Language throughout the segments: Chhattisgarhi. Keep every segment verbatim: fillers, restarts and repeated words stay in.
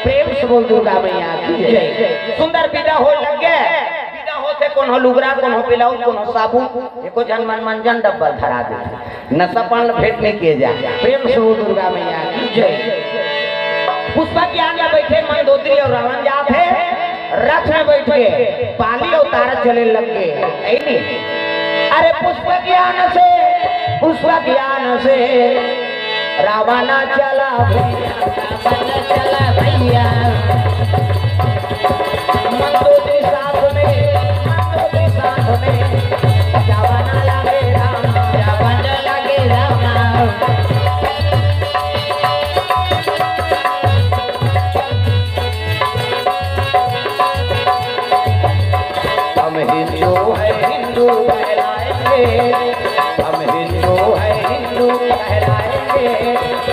प्रेम से बोल दुर्गा मैया की जय। सुंदर विदा हो लग गे। विदा होथे कोनो लुगरा, कोनो ब्लाउज, कोनो साबुन, एको झन मन मंजन डब्बा धरा दे। नशा पान ल भेंट नहीं किए जा। प्रेम से बोल दुर्गा मैया की जय। पुष्पक यान में बैठे मंदोदरी और रावण जात हे। रथ में बैठ के बाली अवतार चले लग गे। ऐ नी? अरे पुष्पक यान से, पुष्पक यान से रावण चला भैया, रावण चला भैया। मंदोदरी साथ में, मंदोदरी साथ में, जावा ना लागे रामा, जावा ना लागे रामा। हम हिंदू है, हिंदू कहलाएंगे, हम हिंदू है, हिंदू कहलाएंगे।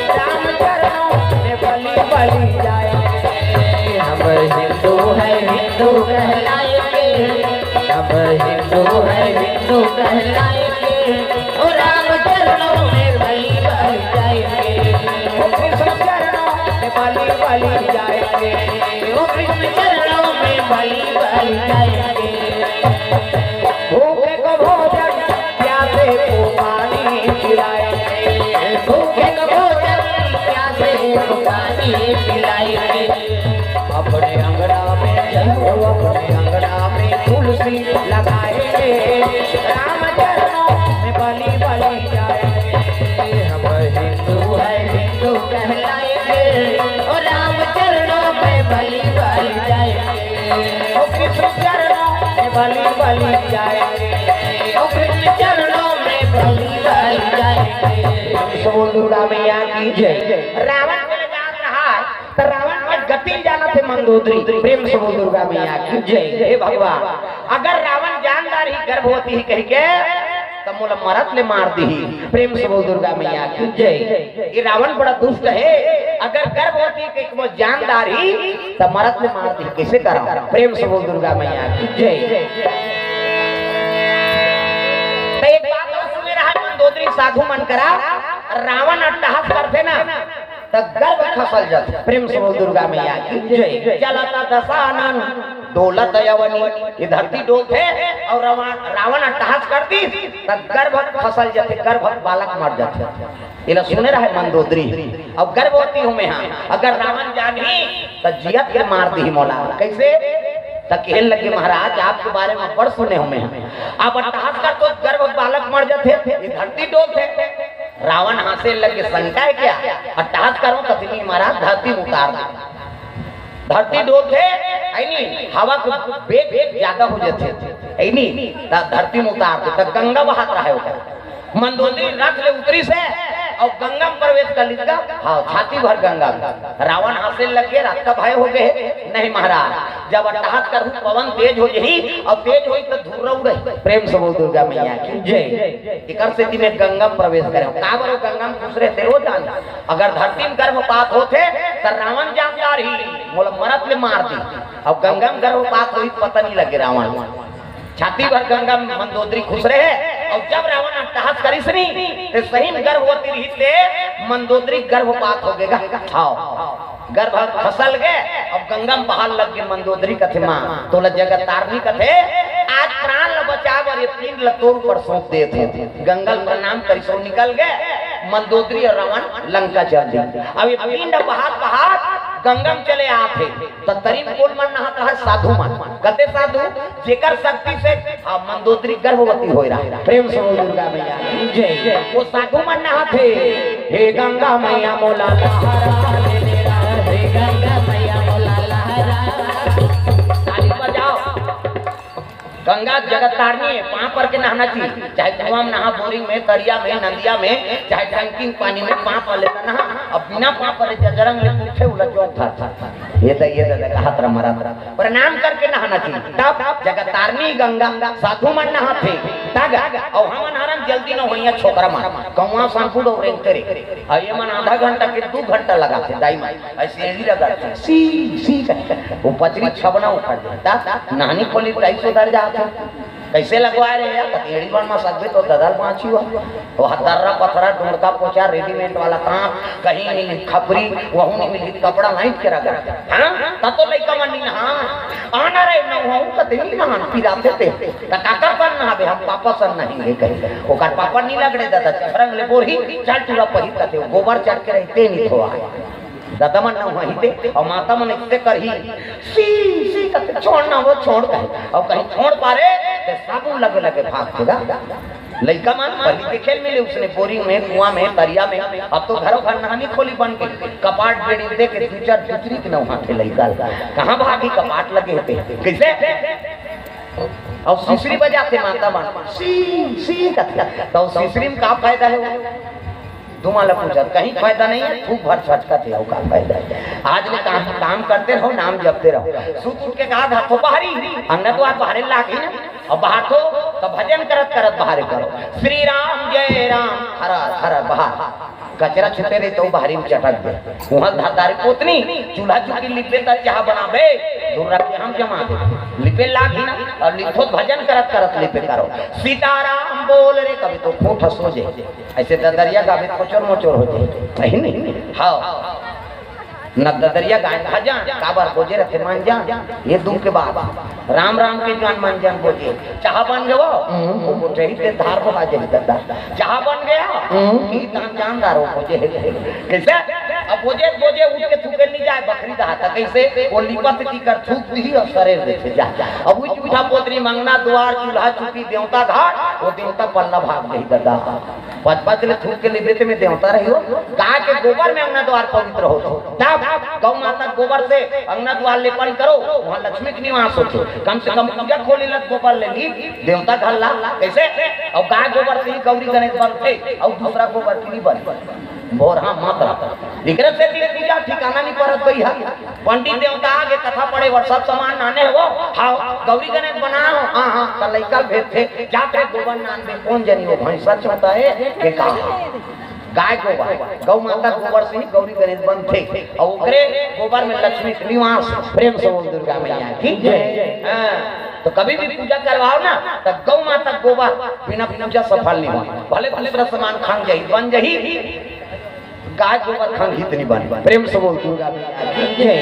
राम चरणों में बलि बलि जाएंगे। हम हिंदू है, हिंदू कहलाएंगे, हम हिंदू है, हिंदू कहलाएंगे। ओ राम चरणों में बलि बलि जाएंगे। ओ कृष्ण चरणों में बलि बलि जाएंगे। ओ कृष्ण चरणों में बलि बलि जाएंगे। भूखे को भोजन, प्यासे को पानी पिलाएंगे। भूखे को भोजन, प्यासे को पानी पिलाएंगे। अपने अंगना में, अपने अंगना में तुलसी लगाएंगे। राम चरणों में बलि बलि जाएंगे। हम हिंदू है, हिंदू कहलाएंगे। ओ राम चरणों में बलि बलि जाएंगे। ओ कृष्ण चरणों में बलि बलि जाएंगे। ओ कृष्ण चरणों में बलि बलि जाएंगे। प्रेम से बोल दुर्गा मैया की जय। रावण के जात रहा है, तो रावण के गति जाना थे मंदोदरी। प्रेम से बोल दुर्गा मैया की जय। हे भगवान, अगर रावण जान डारही गर्भवती ही कह के, तब मोला मरत ले मार दीही। प्रेम से बोल दुर्गा मैया की जय। ये रावण बड़ा दुष्ट है, अगर गर्भवती के को जान डारही, तब मरत ले मार दीही। कैसे करा? प्रेम से बोल दुर्गा मैया की जय। तो एक बात और सुने रहा मंदोदरी साधु मन करा, रावण अट्टहास करथे ना, त गर्भ खसल जाथे। प्रेम से बोल दुर्गा मैया की जय। चलत दशानन डोलत अवनी, ये धरती डोलथे और रावण, रावण अट्टहास कर दिस, त गर्भ खसल जाथे, गर्भ बालक मर जाथे। एला सुने रहे मंदोदरी। अब गर्भवती हूँ मैं, हाँ, अगर रावण जानही त जियत के मार दीही मोला। कैसे? त कहे लगे, महाराज, आपके बारे में बड़ सुने हूँ मैं, हाँ। आप अट्टहास करथो, गर्भ बालक मर जाथे, ये धरती डोलथे। रावण हाँसे लगे, शंका है क्या? अट्टहास करो, कथनी महाराज धरती में उतार दे। धरती डोलथे, है नी, हवा के वेग, वेग ज्यादा हो जाथे, है नी, त धरती में उतार दे, त गंगा बहात रहे ओकर। मंदोदरी रथ ले उतरिस हे और गंगा में प्रवेश कर लिस गा। हाँ, छाती भर गंगा में। रावण हाँसे लगे, रात का भय हो गए, नहीं महाराज, जब अट्टहास करहूँ, पवन तेज हो जही और तेज होई तो धुर्रा उड़ही। प्रेम से बोल दुर्गा मैया की जय। एकर सेती में गंगा में प्रवेश करे। का बरो गंगा में खुश रहते रोज आन। अगर धरती में गर्भपात होथे त रावण जान डारही, मोला मरत ले मार दी। अब गंगा में गर्भपात होई पता नहीं लगे रावण। छाती भर गंगा में मंदोदरी खुश रहे। और जब रावण अट्टहास करिस नी, ते सही में गर्भवती रही ते मंदोदरी गर्भपात हो गए गा। हाँ। गर्भ खसल गे, अब गंगा में बहाल लग गे। मंदोदरी कथे, माँ, तोला जगत तारनी कथे, आज प्राण ल बचाए बर ये पिंड ल तोर ऊपर सौंप देत हूँ। गंगा ल प्रणाम करिस, निकल गे। मंदोदरी और रावण लंका चल दी। अब ये पिंड बहात बहात गंगा में चले आत हे, त तरी में कोन मन नहात रहा? साधु मन। कते साधु? जेकर शक्ति से, हाँ, मंदोदरी गर्भवती होय रहा। प्रेम से बोल दुर्गा मैया की जय। वो साधु मन नहाथे, हे गंगा मैया मोला लहरा ले ले रा, हे गंगा मैया मोला लहरा। ताली बजाओ। गंगा जगत तारनी है, पाँव पर के नहाना चाहिए, चाहे कुआं में नहा, बोरिंग में, तरिया में, नदिया में, चाहे टंकी के पानी में, पाँव पर ले नहा। अब बिना पाँव पर जजरंग ले पूछे उला जो था, था, था। ये दा, ये दा, दा, कहा तरा मरा तरा। प्रणाम करके नहाना चाहिए। तब जगत तारनी गंगा, साधु मन नहाथे, तग, और हमन हरन जल्दी न होइया छोकरा मन। कौआ सांपुड़ और रेंगते रे। और ये मन आधा घंटा के दू घंटा लगाथे, दाई मन। ऐसे ही रगड़थे, सी, सी करके। वो पचरी छबना उखड़ जाता, नहानी खोली तो ऐसे उधर जाते। कइसे लगवाय रहे यार? कतेड़ी बन म सकबे तो ददल बाँची हो। वो दर्रा पथरा, डोंड़का पोचा, रेडीमेड वाला काम, कहीं नहीं मिली खपरी, वहू नहीं मिली कपड़ा, लाइट के रगड़। हाँ? तब तो लइका मन नहीं नहा। आना रे, नहाऊँ कते नहीं नहान, पिराते ते। त काकर सन नहाबे, हम पापा सन नहाएंगे कहीं। ओकर पापा नहीं लगड़े दादा, चपरंग ले बोरही, चल टूरा पहिर कते, गोबर चढ़ के रहिते नहीं धोआ। ददा मन नहाही ते, अउ माता मन इत्ते करही, सी, सी कथे, छोड़ ना वो, छोड़ कहे। अउ कहीं छोड़ पारे, ते साबुन लगे लगे भाग के गा। लइका मन पहिली देखे ल मिले उसने बोरी में, कुआं में, तरिया में। अब तो घरों घर नहानी खोली बन के, कपाट बेड़ी दे के दू चार दूसरी के नहाथे लइका ल। कहाँ भागी कपाट लगे हे ते? कइसे? अउ सिसरी बजाथे माता मन, सी, सी कथे। त सिसरी में का फायदा हे वो? तुमन ला पूछत, कहीं फायदा नहीं हे, खूब भर छटकत हे, अउ का फायदा हे? आज ले काम, काम करते रहो, नाम जपते रहो। सुत उठ के कहा धाथो बाहरी, अंगना दुआर बाहरे लागी ना, अउ बाहर तो, त भजन करत करत बाहरे करो, श्री राम जय राम, हरा हरा बाहर। कचरा छूटे रहे तो बाहरी में चटक दे। उहाँ धातारी पोतनी, चूल्हा चुकी लिपे त चाह बनाबे, दूर रख के हम जमा दे। लिपे लागी ना, अउ लिखो भजन करत करत लिपे करो। सीताराम बोल रे, कभी तो खूंट हंसो जे। अइसे ददरिया गाबे, कोचर मोचर हो जाए, सही नहीं? हाँ। न ददरिया गाय भजन, काबर बोजे रथे मन जान, ये दुख के बात। राम राम के जान मन जान बोजे, चाह बन गयो, हम्म। वो बोझे ही ते धार बहा जाए दादा। चाह बन गया, हम्म। की तान जानदार हो बोजे। कइसे? अब बोजे, बोजे उठ के थूके नहीं जाए, बखरी दहाता। कइसे? वो लिपत की कर थूक दी अउ सरेर देथे जा। अब वो जूठा पोतरी, मंगना दुआर, चूल्हा चुकी, देवता घाट, वो देवता पल्ला भाग गई दादा। पचपच ले थूक के लिपे ते में देवता रही हो, गाय के गोबर में अंगना द्वार पवित्र हो। तब गौ माता गोबर से अंगना द्वार लेपन करो, वहाँ लक्ष्मी के निवास होथे। कम से कम पूजा खोली लत गोबर ले लीप, देवता घर ला। कइसे? अउ गाय गोबर से ही गौरी गणेश बनथे, अउ दूसरा गोबर के नहीं बन। भोरहा मात्रा। एकरे से भी पूजा ठिकाना नहीं परत भैया। पंडित देवता आगे कथा पढ़े बर सब सामान नाने हो। हाँ, गौरी गणेश बना हो। हाँ, हाँ, त लइका भेजथे, जाके गोबर नान दे, कोन जनी वो भैंसा चोता हे, के का? गाय गोबर, गौ माता गोबर से ही गौरी गणेश बनथे। अउ ओकरे गोबर में लक्ष्मी के निवास। प्रेम से बोल दुर्गा मैया की जय। हाँ, तो कभी भी पूजा करवाओ ना, त गौ माता गोबर बिना पूजा सफल नहीं हो। भले दूसरा सामान खान जाही, बन जाही, गाय गोबर खान हित नहीं बन। प्रेम से बोल दुर्गा मैया की जय।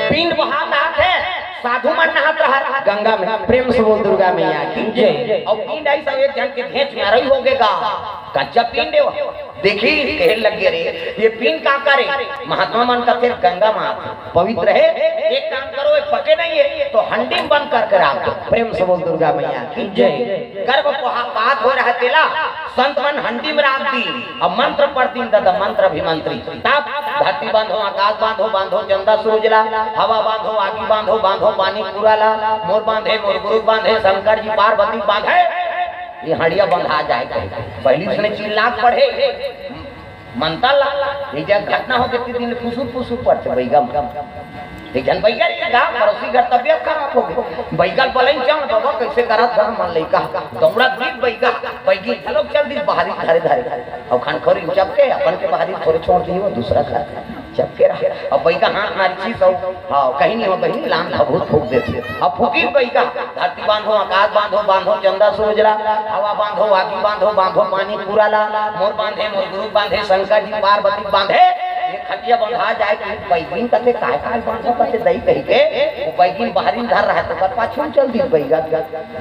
पिंड बहात आत हे, साधु मन नहात रहा गंगा में। प्रेम से बोल दुर्गा मैया की जय। अउ पिंड आई सब एक झन के घेंच में अरई हो गे गा। कच्चा पिंड हे वो। देखी, कहे लग गे रे, ये पिंड का करे? महात्मा मन कथे गंगा माँ पवित्र हे। एक काम करो, ये पके नहीं हे तो हंडी में बंद करके राख दो। प्रेम से बोल दुर्गा मैया की जय। गर्भपात हो रहा तेला संत मन हंडी में राख दी। अब मंत्र पढ़ दिन दादा, मंत्र अभिमंत्री। तब धरती बांधो, आकाश बांधो, बांधो चंदा सूरज ला, हवा बांधो, आगी बांधो, बांधो पानी पूरा ला, मोर बांधे, मोर गुरु बांधे, शंकर जी पार्वती बांधे। ये हंडिया बंधा जाए कहे। पहली उसने चिल्ला के पढ़े। मंता ला, ये जब घटना हो गई, दिन फुसुर फुसुर पड़ते बैगम। एक झन बैगा रे गा, पड़ोसी घर तबियत खराब हो गई। बैगा ल बलई, चल बाबा, कइसे करत घर मन लइका। दौड़ा दी बैगा, बैगी घलो चल दी बाहरी धरे धरे। अउ खनखोरी चपके, अपन के बाहरी थोरे छोड़ दी, वो दूसरा घर चपके रहा। अउ बैगा हाथ मारी चीज, अउ हाँ, कहीं नहीं हो, कहीं लान भभूत फूंक देथे। अब फूंकी बैगा, धरती बांधो, आकाश बांधो, बांधो चंदा सूरज ला, हवा बांधो, आगी बांधो, बांधो पानी पूरा ला, मोर बांधे, मोर गुरु बांधे, शंकर जी पार्वती बांधे। ये खटिया बंधा जाए कि बैगिन कथे, काय काय बांधो कथे दई कही के, वो बैगिन बाहरी धर रहा तो कर पाछू चल दी बैगा।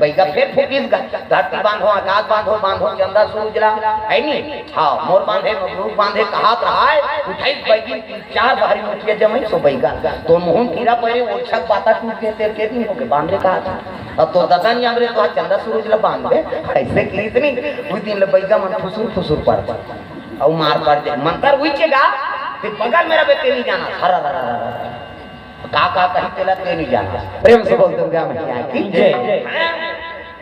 बैगा फिर फूकिस गा, धरती बांधो, आकाश बांधो, बांधो चंदा सूरज ला, है नी? हाँ, मोर बांधे, मोर गुरु बांधे, कहात रहा है, उठाई बैगिन चार बाहरी मुठिया जमाई सो बैगा। तो मुहूं कीरा परे, ओछक बाता टूट के तेल के दिन हो गए, बांधे कहा था। अब तो ददा नहीं आमरे तो चंदा सूरज ला बांध दे, ऐसे की इतनी, उस दिन ले बैगा मन फुसुर फुसुर पड़। अब मार पड़ जाए, मंत्र उइचे गा, ते बगल मेरा बेटे नहीं जाना, हरा हरा हरा। का का कही तेला ते नहीं जाना। प्रेम से बोल दुर्गा मैया की जय।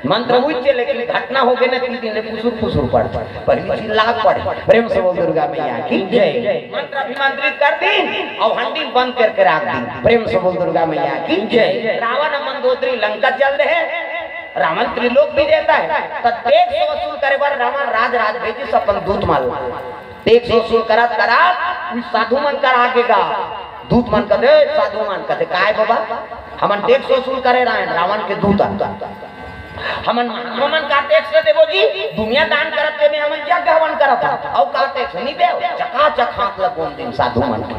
मंत्र उच्च, लेकिन घटना हो गई ना, तीन दिन ले फुसुर फुसुर पड़, पहली चीज लाग पड़े। प्रेम से बोल दुर्गा मैया की जय। मंत्र अभिमंत्रित कर दी और हंडी बंद करके राख दी। प्रेम से बोल दुर्गा मैया की जय। रावण मंदोदरी लंका चल रहे, रावण त्रिलोक भी देता है, तो टैक्स वसूल करे बर रावण राज राज भेजी अपन दूत माल। टैक्स वसूल करत करत उस साधु मन कर आगे गा। दूत मन कथे, "साधु मन," कथे, "काय बाबा?" "हमन टैक्स वसूल करे रहन, रावण के दूत हन।" "हमन महात्मा मन का टैक्स दे देबो जी, दुनिया दान करत तेमे हमन यज्ञ हवन करत हन, अउ का टैक्स नहीं दे?" चकाचक हाथ ल गोंद दिन साधु मन के,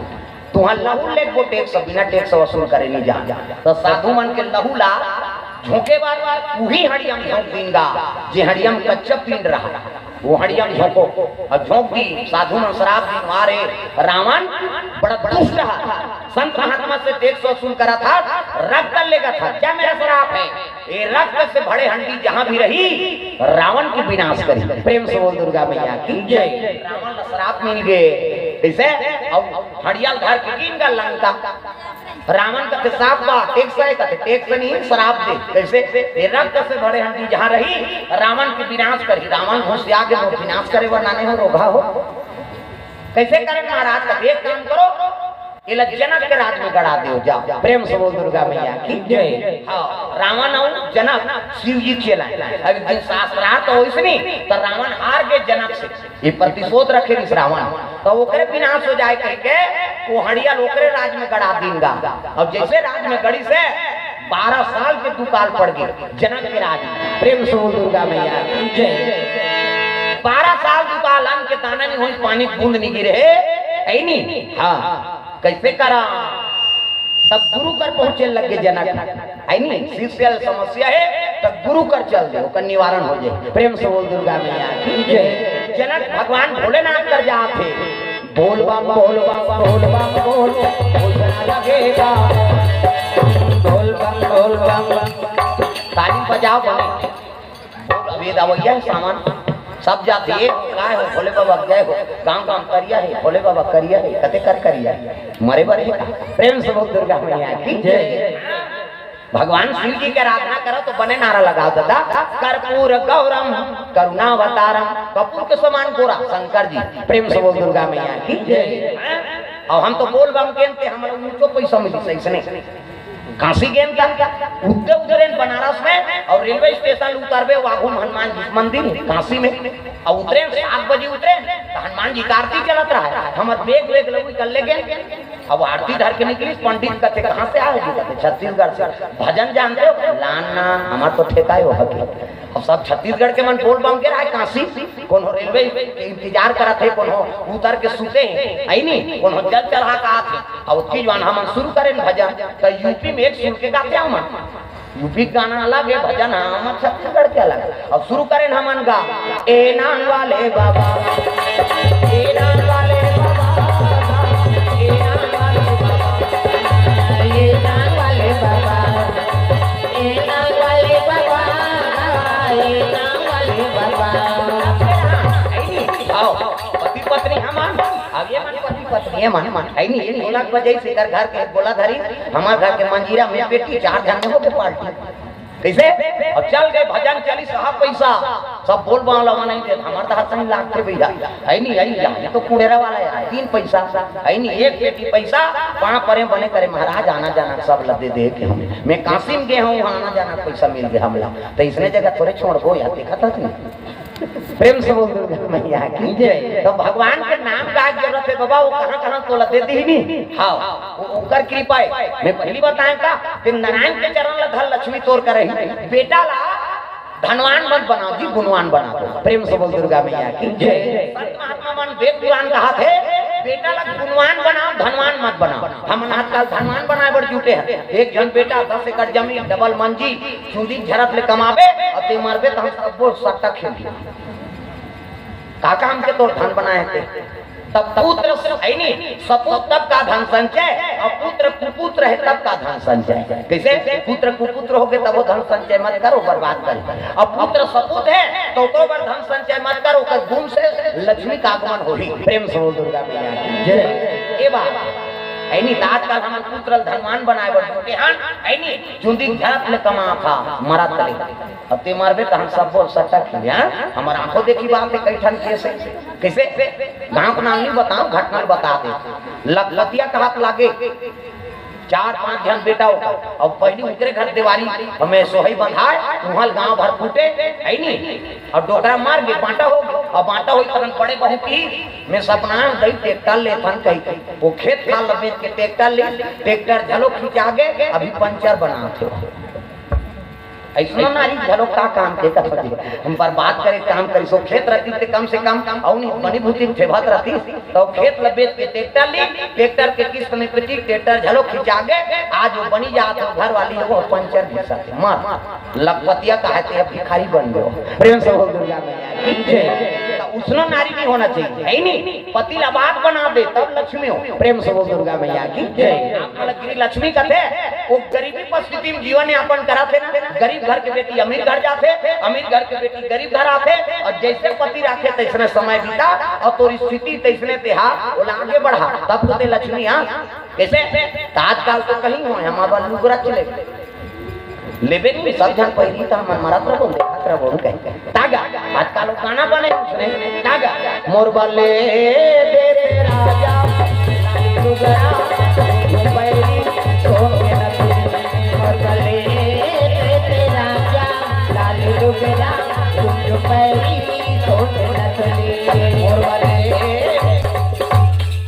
"तुहां लहू लेगबो टैक्स, बिना टैक्स वसूल करे नहीं जा।" तो साधु मन के लहू ला झोंके बर उही हड़िया म झोंक दिन गा, जे हड़िया म कच्चा पिंड रहा, वो हड़िया म झोंको। अउ झोंक दी, साधु मन श्राप दिन, "वाह रे रावण, बड़ा दुष्ट है, संत महात्मा से टैक्स वसूल करा था, रक्त लेगा था, क्या मेरा श्राप है? ये रक्त से भरे हंडी जहां भी रही, रावण की विनाश करी।" प्रेम से बोल दुर्गा मैया की जय। रावण का श्राप मिल गए। कैसे? अब हड़िया ल धर के गिन गा लंका। रावण कथे, "साफ बा, टैक्स है?" कथे, "टैक्स नहीं, श्राप दे।" कैसे? "ये रक्त से भरे हंडी जहां रही, रावण के विनाश करी।" रावण घुसिया के मोर विनाश करे बर नाने हो, रोगहा हो। "कैसे करे महाराज?" कथे, "एक काम करो, एला जनक के राज में गड़ा देव, जाव।" प्रेम से बोल दुर्गा मैया की जय। हाँ, रावण अउ जनक शिव जी चेला। अब एक दिन शास्त्रार्थ होइस नी, तो रावण हार के जनक से ये प्रतिशोध रखे रिहिस रावण, तो ओकरे विनाश हो जाए कह के वो हड़िया ल ओकरे राज में गड़ा दिन गा। अब जैसे राज में गड़िस हे, बारह साल के दुकाल पड़ गए जनक के राज में। प्रेम से बोल दुर्गा मैया की जय। बारह साल दुकाल, अन्न के दाना नहीं होइस, पानी बूंद नहीं गिरे हे, है नी? हाँ, कैसे करा? तब गुरु कर पहुंचे लग गए जनक, है नी? शिष्य ल समस्या हे, तब गुरु कर चल दे, ओकर निवारण हो जाए। प्रेम से बोल दुर्गा मैया की जय। जनक भगवान भोलेनाथ कर जात हे, "बोल बम, बोल बम, बोल बम, बोल, बोल बम लगेगा, बोल बम, बोल बम।" ताली बजाओ बने। बोल, अब ये दवैया हे सामान, सब जात हे, "काय हो भोले बाबा, जय हो, गांव गांव करिया हे, भोले बाबा करिया हे, कते कर करिया हे, मरे बर हे का?" प्रेम से बोल दुर्गा मैया की जय। भगवान शिव जी के आराधना करो तो बने नारा लगाओ दादा, "कर्पूर गौरम करुणावतारम।" कपूर के समान गोरा शंकर जी। प्रेम से बोल दुर्गा मैया की जय। अब हम तो बोल बम गेन ते, हमला ऊंचो पैसा मिली सही से नहीं। काशी गेन तक उतरे उतरेन बनारस में, अउ रेलवे स्टेशन उतरबे, वाघू हनुमान जी मंदिर काशी में, अउ उतरेन सात बजे उतरेन, तो हनुमान जी का आरती चलत रहा है, हमर बेग बेग लगू कर ले गेन। अब आरती धर के निकलिस, पंडित कथे, "कहाँ से आए हो जी?" कथे, "छत्तीसगढ़ से।" "भजन जानते हो?" "लाना, हमार तो ठेका है वो हकी।" अब सब छत्तीसगढ़ के मन बोल बम के रहा है काशी, कोनो रेलवे के इंतजार करत हे, कोनो उतर के सुते हे, है नी, कोनो जल चढ़ा के आत हे। अब ओतकी जवान हमन शुरू करेन भजन, त यूपी में एक सुर के गाते हमन। यूपी के गाना अलग हे, भजन हमर छत्तीसगढ़ के अलग। अब शुरू करेन हमन गा, "ए नाम वाले बाबा, ए नाम वाले बाबा, ए नाम वाले बाबा, ए नाम वाले बाबा, ए नाम वाले बाबा, ए नाम वाले बाबा।" आओ, पति पत्नी हमन, अब ये मन पति पत्नी हे मन, है नी, ये ढोलक बजाइस, एकर घर के गोला धरिस, हमर घर के मंजीरा में पेटी, चार झन में होके पार्टी। कैसे? अब चल गए, भजन चलिस, सब पैसा, सब बोल बम वाला नहीं देत, हमर तो हाथ नहीं लागते भैया, है नी, है नी, ये तो कुड़ेरा वाला हे, तीन पैसा, है नी, एक पेटी पैसा, पाँव परे बने करे, "महाराज आना जाना सब ला दे दे के हम, मैं काशी में गए हूँ, वहाँ आना जाना पैसा मिल गया हमला, तो इसने जगह थोड़े छोड़बो यार, देखा था नहीं।" प्रेम से बोल दुर्गा मैया की जय। तो भगवान के नाम का जरूरत हे बाबा, वो कहाँ कहाँ तोला दे दिही नी। हाँ, वो ओकर कृपा हे। मैं पहली बताए का, ते नारायण के चरण ला धर, लक्ष्मी तोर कर रही। बेटा ला धनवान मत बनाओ जी, गुणवान बना दो। प्रेम से बोल दुर्गा मैया की जय। संत महात्मा मन वेद पुराण कहाथे, बेटा ला गुणवान बनाओ, धनवान मत बनाओ। हमन आजकल धनवान बनाए बर जुटे हन। एक झन बेटा दस एकड़ जमीन, डबल मंजी, चूंदी झरत ले कमाबे, अउ ते मरबे त हम सबो सट्टा खेलबे। का काम के तोर धन बनाए हे ते? तब पुत्र स-, है नी, सपूत तब का धन संचय, अउ पुत्र कुपुत्र हे तब का धन संचय। कैसे? पुत्र कुपुत्र होगे तब वो धन संचय मत करो, बर्बाद करो। अउ पुत्र सपूत हे तो ओकर बर धन संचय मत करो, ओकर गुण से लक्ष्मी का आगमन होही। प्रेम से बोल दुर्गा मैया की जय। ए बात है नी, त आजकल हमन पुत्र ल धनवान बनाए बर जुटे हन, है नी, चूंदी झरत ले कमात हा, मरत ले। अब ते मरबे त हम सब बोल सकत ही, हाँ? हमर आंखों देखी बात हे, कई ठन केस हे। कैसे? गांव के नाम नहीं बताओ, घटना ल बता दे। लखपतिया के हाथ लागे, चार पांच झन बेटा हो, अउ पहिली उनकरे घर देवारी में सोहई बंधाय, उहां ल गांव भर फूटे, है नी? अउ डोकरा मर गे, बांटा हो गे, अउ बांटा होई तहन बड़े बहू कहिस, मैं सपना म देई ट्रैक्टर लेथन कहिके, ओ खेत खार ल बेच के ट्रैक्टर लिस, ट्रैक्टर घलो खिंचा गे, अभी पंचर बनात हे। अइसनो नारी घलो का काम के कथो जी। हम बर्बाद करे काम करिस। ओ खेत रहतिस ते कम से कम अउ नी बनी भूती ठेभत रहतिस। त ओ खेत ल बेच के ट्रैक्टर लिस, ट्रैक्टर के किस्त नइ पटी, ट्रैक्टर घलो खिंचा गे। आज ओ बनी जात हे, घर वाली हे, ओ पंचर घिसत हे, मर। लखपतिया कहाथे, अब भिखारी बन गे। प्रेम से बोल दुर्गा मैया की जय। त उसनो नारी भी होना चाहिए, है नी? पति ल आबाद बना दे, तब लक्ष्मी हो। प्रेम से बोल दुर्गा मैया की जय। आप मन ल गृह लक्ष्मी कथे, ओ गरीबी परिस्थिति में जीवन यापन करत हे ना, गरीब घर के बेटी अमीर घर जाथे, अमीर घर के बेटी गरीब घर आथे, अउ जइसे पति राखे तइसने समय बीता, अउ तोर स्थिति तइसने तेहा ओला आगे बढ़ा, तब तो ते लक्ष्मी, हां। कइसे? त आजकल तो कहीं हो, हम अब लुगरा चले लेबे नी, सब झन पहिरी त हमन मरत रहो, देखत रहो, कहिके। तागा, आजकल वो गाना बने उसने, तागा। मोर बले दे दे राजा, लाली लुगरा, पहिरी, सोने न तुझे। मोर बले दे दे राजा, लाली लुगरा, तुझे पहिरी, सोने न तुझे। मोर बले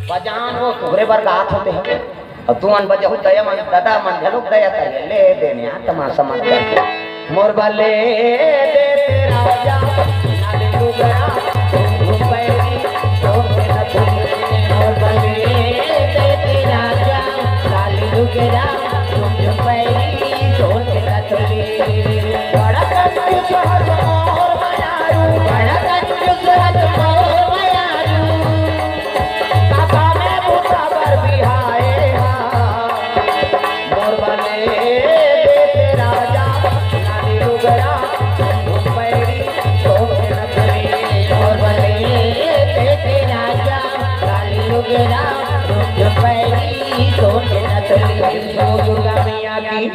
बजान हो, तोहरे बर गात होते हैं। अउ तुमन बजहू दया मन, ददा मन घलोक दया करिए, ले देने आ तमाशा मन करके। मोर बले दे दे राजा, लाली लुगरा, घुंघरू पैरी, सोने नथुनी। मोर बले दे दे राजा, लाली लुगरा, घुंघरू पैरी, सोने नथुनी। बड़ा कंजूस हस मोर मयारू, बड़ा कंजूस हस मोर मयारू। काका में बूता बर बिहाए हा। मोर बने देते राजा, लाली लुगरा, पैरी, सोने नथुनी। मोर बने देते राजा, लाली लुगरा, पैरी, सोने नथुनी। दुर्गा मैया की